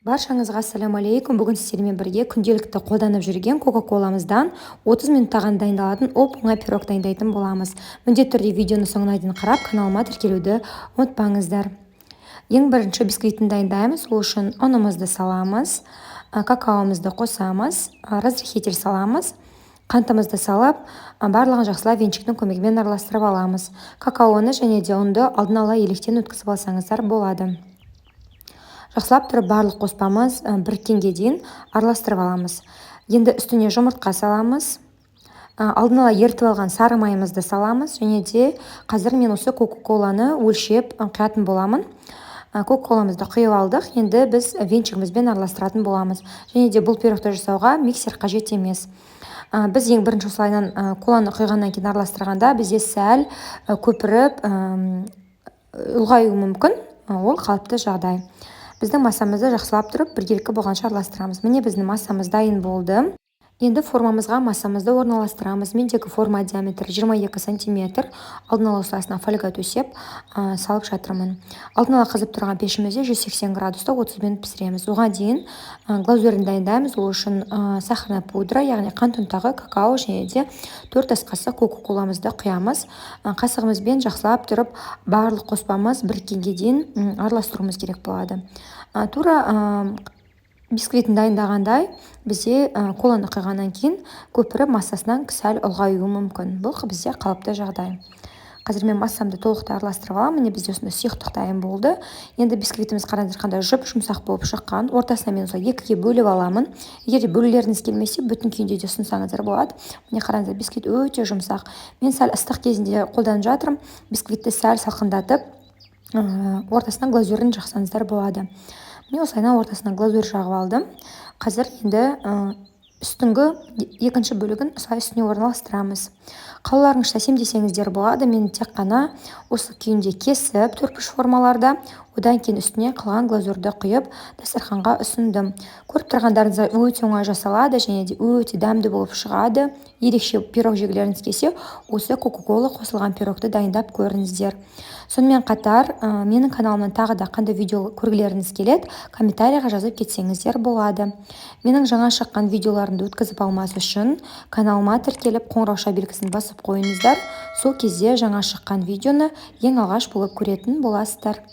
Баршаңызға ассалаумағалейкум! Бүгін сіздермен бірге күнделікті қолданып жүрген Кока-коламыздан 30 минутта ғана дайындалатын оп-оңай пирог дайындайтын боламыз. Міндетті түрде видеоны соңына дейін қарап, каналыма тіркелуді ұмытпаңыздар. Ең бірінші бисквитін дайындаймыз. Ол үшін ұнымызды саламыз, какаомызды қосамыз, разрыхлитель саламыз, қантымызды салып, барлығын жақсылап венчиктің көмегімен араластырып аламыз. Какаоны және де ұнды алдын ала електен өткізіп алсаңыздар болады. Жақсылап тұрып барлық қоспамыз біріккенге дейін араластырып аламыз. Енді үстіне жұмыртқа саламыз, алдын ала ерітіп алған сары майымызды саламыз және де қазір мен осы Кока Коланы өлшеп құятын боламын. Кока Коламызды құйып алдық. Енді біз венчигімізбен араластыратын боламыз. Және де бұл пирогты жасауға миксер қажет емес. Біз ең бірінші осылайынан коланы құйғаннан кейін араластырғанда, бізде сәл көпіріп, ұлғаюы мүмкін. Ол қалыпты жағдай. Біздің массамызды жақсылап тұрып біркелкі болғанша араластырамыз. Міне, біздің массамыз дайын болды. Енді формамызға массамызды орналастырамыз. Мендегі форма диаметрі 22 сантиметр. Алдын ала осылайсына фольга төсеп, салып жатырмын. Алдын ала қызып тұрған пешімізде 180 градуста 30 минут пісіреміз. Оған дейін глазурін дайындаймыз. Ол үшін сахарная пудра, яғни қант ұнтағы, какао және де 4 ас қасық Кока Коламызды құямыз. Қасығымызбен жақсылап тұрып барлық қоспамыз біріккенге дейін араластыруымыз керек болады. Тура бисквитін дайындағандай, бізде коланы құйғаннан кейін көпіріп, массасынан сәл ұлғаюы мүмкін. Бұл бізде қалыпты жағдай. Қазір мен массамды толықтай араластырып аламын. Міне, бізде осындай сұйықтық дайын болды. Енді бисквитіміз, қараңыздар, қандай жұп жұмсақ болып шыққан. Ортасына мен осылай екіге бөліп аламын. Егер де бөлгілеріңіз келмесе, бүтін күйінде де ұсынсаңыздар болады. Міне, қараңыздар, бисквит өте жұмсақ. Мен сәл ыстық кезінде қолданып жатырмын. Бисквитті сәл салқындатып, ортасына глазурін жақсаңыздар болады. Міне, осылайынан ортасына глазурь жағып алдым. Қазір енді үстіңгі екінші бөлігін осылай үстіне орналастырамыз. Қалауларыңызша әсемдесеңіздер болады. Мен тек қана осы күйінде кесіп, төртбұрыш формаларда, одан кейін үстіне қалған глазурьді құйып, дастарханға ұсындым. Көріп тұрғандарыңыздай, өте оңай жасалады және де өте дәмді болып шығады. Ерекше пирог жегілеріңіз келсе, осы Кока Кола қосылған пирогты дайындап көріңіздер. Сонымен қатар менің каналымнан тағы да қандай видео көргілеріңіз келеді, комментарийға жазып кетсеңіздер болады. Менің жаңа шыққан видеоларымды өткізіп алмас үшін каналыма тіркеліп, қоңырауша белгісін басып қойыңыздар. Сол кезде жаңа шыққан видеоны ең алғаш болып көретін боласыздар.